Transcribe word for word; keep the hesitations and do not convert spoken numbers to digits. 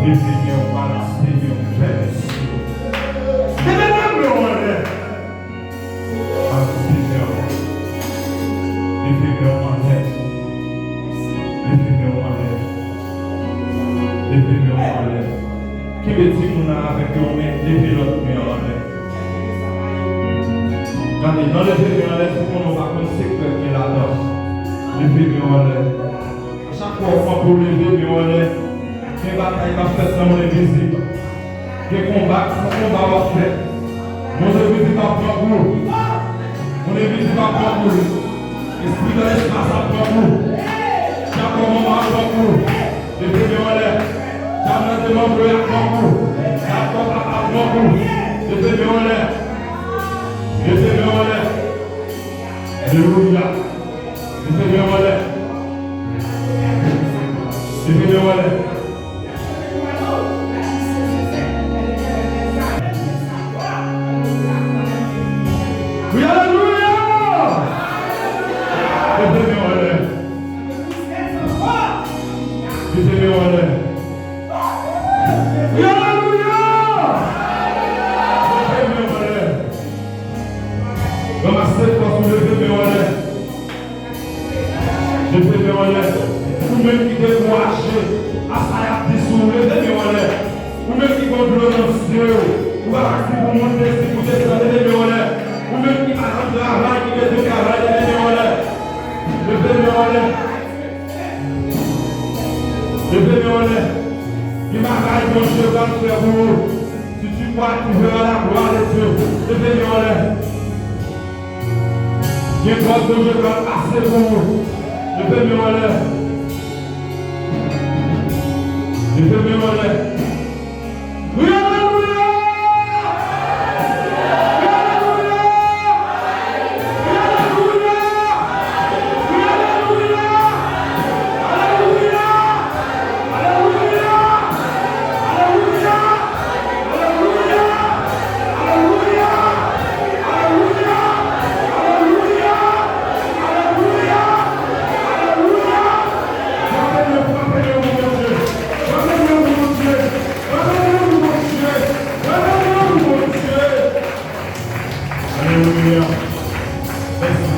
Leve men w anlè, leve men w anlè. Leve men w anlè. Leve men w anlè. Leve men w anlè. Leve men w anlè. Kenbe timoun nan avèk yon men, leve lòt men an anlè. Gade, nan leve men anlè, si konnen w pa konn sekrè k gen ladan. Leve men w anlè. Chak fwa w kanpe w leve men w anlè, gen batay k ap fèt nan monn envizib. Gen konba, se konba w ap fè. Monn envizib ap pran kou. Monn envizib ap pran kou. Espri nan lespas ap pran kou. Dyab nan manman ap pran kou. Leve men w anlè. Dyab nan demanbre ap pran kou. Dyab nan papa ap pran kou. Leve men w anlè. Leve men w anlè. Alelouya. Leve men w anlè. Leve men w anlè. Wi, alelouya. Leve men w anlè. Leve men w anlè. Wi, alelouya. Leve men w anlè. Ranmase fòs ou, leve men w anlè. Leve men w anlè. Ou menm ki dekouraje a sa y ap di sou ou, leve men w anlè. Ou menm ki gon dlo nan zye w, ou pa ka si pou monte, si pou desann, leve men w anlè. Ou menm ki pa nan travay, ki bezwen travay, leve men w anlè. Leve men w anlè. Leve men w anlè. Gen bagay Bondye pral fè pou ou. Si tu crois, tu verras la gloire de Dieu. Leve men w anlè. Gen pòt Bondye pral pase pou ou. Leve men w anlè. Leve men w anlè. Wi, alelouya! Wi, alelouya! Wi, alelouya! Wi, alelouya! Alelouya! Alelouya! Alelouya! Alelouya! Alelouya! Frape men w, frape men w pou Bondye. Frape men w pou Bondye. Frape men w pou Bondye. Frape men w pou Bondye. Alelouya. Mèsi,